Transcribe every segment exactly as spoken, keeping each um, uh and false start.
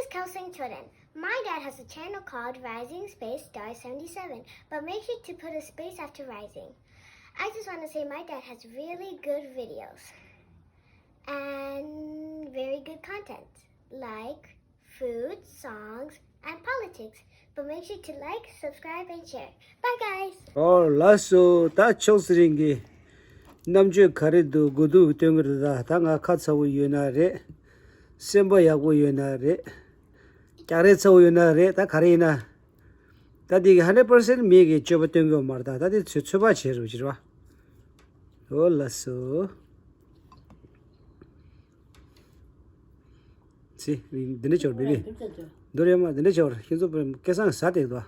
Kaosing Choden. My dad has a channel called Rising Space Star seventy-seven, but make sure to put a space after Rising. I just want to say my dad has really good videos and very good content, like food, songs, and politics. But make sure to like, subscribe, and share. Bye, guys. ཨོ་ལགས་སོ། ད་ཕྱོགས་སི་རིང་གི་རྣམ་དཔྱོད་ག་རེ་འདུག་དགུ་དུག་སྟོན་གི་རེད། ད་ད་ང་ཁ་ཚ་བོ་ཡོད་ན་རེད། སེམས་པ་ཡག་པོ་ཡོད་ན་རེད། རྒྱག་རེས་ཚ་བོ་ཡོད་ན་རེད། ད་ག་རེ་ཡིན་ན། ད་འདི་གི་ཧན་ཌེ་རེཌ་པར་སེན་ཊི་མི་གི་སྤྱོད་པ་སྟོན་གི་ཡོད་མ་རེད། ད་ད་འདི་ཚོད་ཚོད་དཔག་བྱེད་རོགས་བྱེད་རོགས། ཨོ་ལགས་སོ། ཚེ་འདི་འདྲ་ཆོར་བེ་བི། འདོར་ཡོད་མ་འདི་འདྲ་ཆོར་ཁྱེད་ཚོ་སྐལ་བཟང་ཟ་དེ་དོ།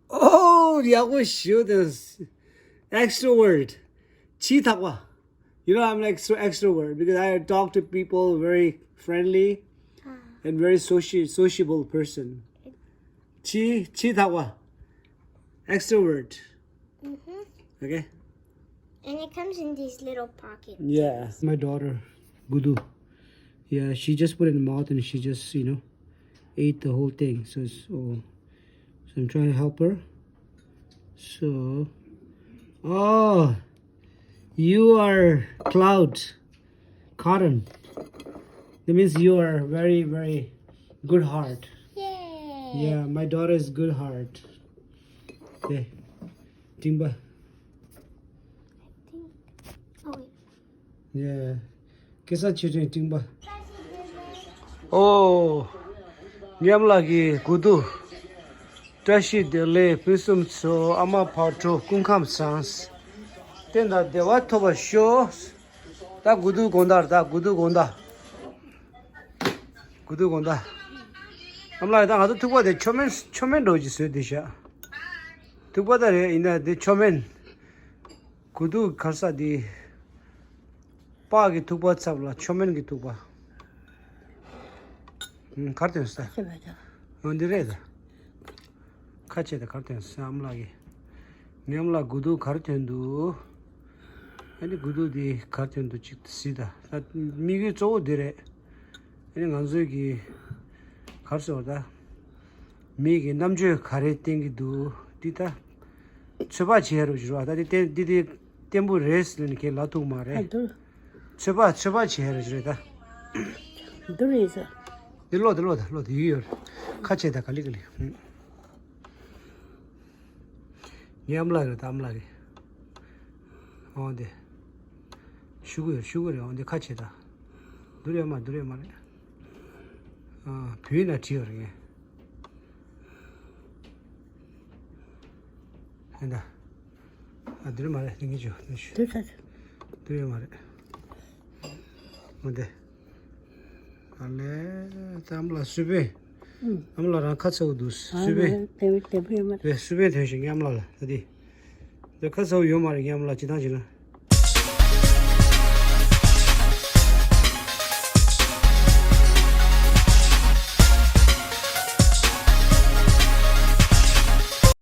ཨོ་ཡག་པོ་ཞུ་དང་། Extrovert. ཕྱི་ཐག་པ། You know, I'm like so extrovert because I talk to people very friendly and very soci- sociable person. ཕྱི་ཕྱི་ཐག་པ། Extrovert. Okay. And it comes in these little pockets. Yeah, my daughter, Gudu. Yeah, she just put it in the mouth and she just, you know, ate the whole thing. So, it's, oh, so I'm trying to help her. So, oh, you are cloud, cotton. That means you are very, very good heart. Yay. Yeah, my daughter is good heart. Okay. Timba. Oh, wait. Yeah. ཁེ་ས་ཆེ་ཆུང་སྤྲིན་པ། ཨོ། ཉམས་ལགས་ཀྱི་དགུ་དུག་བཀྲ་ཤིས་བདེ་ལེགས། ཕུན་སུམ་ཚོགས། ཨ་མ་བག་དྲོ། སྐུ་ཁམས་བཟང་། བསྟན་དང་བདེ་བ་ཐོབ་པར་ཤོག་ད་དགུ་དུག་དགོང་དག་རེད། ད་དགུ་དུག་དགོང་དག་དགུ་དུག་དགོང་དག་ཉམས་ལགས་ད་ང་ཚོ་ཐུག་པ་དེ་མཆོད་མེ་མཆོད་མེ་འགྲོ་གི་བཟོས་དེ་ཤག་ཐུག་པ་ད་རེད། ཡིན་ན་དེ་མཆོད་མེ། དགུ་དུག་གར་ས་དེ། སྤགས་ཀྱི་ཐུག་པ་ཚབ་ལ་མཆོད་མེ་གི་ཐུག་པ། ཨུམ། གར་ཐོན་ས། ཤེས་པ་ད། འོ་འདི་རེད་ད། ཁ་ཆེ་ད་གར་ཐོན་ས་ཉམས་ལགས་ཀྱི། ཉམས་ལགས་དགུ་དུག་གར་ཐོན་འདུག་ཨ་ནི་དགུ་དུག་དེ་གར་ཐོན་འདུག་ཅིག་གཟིགས་ད། ད་དམིགས་ཡུལ་གཙོ་བོ་དེ་རེད། ཨ་ནི་ང་ཚོའི་གི་གར་སོང་ད། མི་གི་རྣམ་དཔྱོད་ག་རེ་བསྟན་གྱི་འདུག་འདི་ད། ཚོད་དཔག་བྱེད་ཡ་རོགས་ཞུ་རོགས། ད་འདི་བསྟན་འདི་འདི་བརྟན་པོ་རེད་ཟེར་ནས་ཁྱེད་ལབ་ཐུབ་མ་རེད། ཨ་འདུག་ཚོད་དཔག་ཚོད་དཔག་བྱེད་ཡ་རོགས་ཞུ་རེད་ད། འདུག་རེད་ཟེར། འདི་ཀློག་འདི་ཀློག་ད་ཀློག་འདི་ཡོད་ཡོད། ཁ་ཕྱེ་ད་ག་ལེ་ག་ལེ། ངའི་ཨ་མ་ལགས་རེད་ད། ཨ་མ་ལགས་རེད། འོ་འདི། ཤུ་གུ་ཡོད་ཤུ་གུ་རེད། འོ་འདི་ཁ་ཕྱེ་ད། འདུག་རེད་མ་འདུག་རེད་མ་རེད། ཨ། བོད་ཡིག་ནང་བྲིས་ཡོད་རེད་ངས། ཧན་ད། ཨ། འདི་རེད་མ་རེད། འདི་ངས་བྱོས་འདི་བྱོས། འདི་ཚ་ཚ། འདི་རེད་མ་རེད། འོ་འདི། ཨ་ལས། ད་ཨ་མ་ལགས་སུས་པས། ཨུམ། ཨ་མ་ལགས་རང་ཁ་ཚ་བོ་འདུག་ཨ་སུས་པས། ལས་དེ་དེ་བས་མ་རེད། རེད་སུས་པས་ཐོན་ཞིག་ངའི་ཨ་མ་ལགས་ལ་ད་འདི། འདི་ཁ་ཚ་བོ་ཡོད་མ་རེད་ངའི་ཨ་མ་ལགས་སྤྱིར་བཏང་བྱས་ན།